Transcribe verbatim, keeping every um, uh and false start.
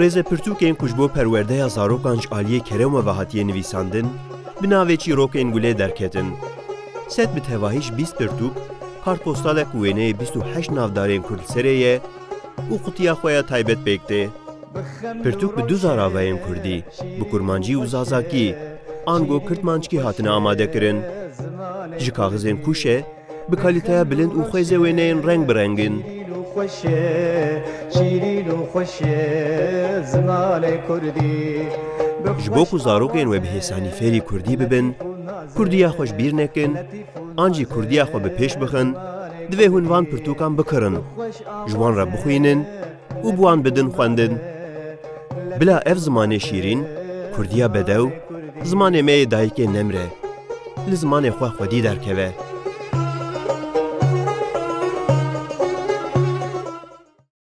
Rêzepirtûkên ku ji bo perwerdeya zarokan ji aliyê kerema ve hatiye nivîsandin, bi navê çîrokên gulê derketin. Sed bi tevahî ji bîst pirtûk, kartpostalek û wêneyê bîst û heşt navdarên kurd li serê ye û qutiya xwe ya taybet pêk tê. Pirtûk bi du zaravayên kurdî, bi kurmancî û zazakî, ango kirdmanckî hatine amade kirin. Ji kaxizên kûşe, bi kalîteya bilind û xwêzê wêneyên reng bi reng in. Ji bo ku zarokên we bi hêsanî fêrî kurdî bibin, kurdiya xwe ji bîr nekin, an jî kurdiya xwe bi pêş bixin, divê hûn van pirtûkan bikirin, ji wan re bixwînin û bi wan bidin xwendin. Bila ev zimanê şîrîn, kurdiya bedew, zimanê me yê dayikê nemre, li zimanê xwe xwedî derkeve.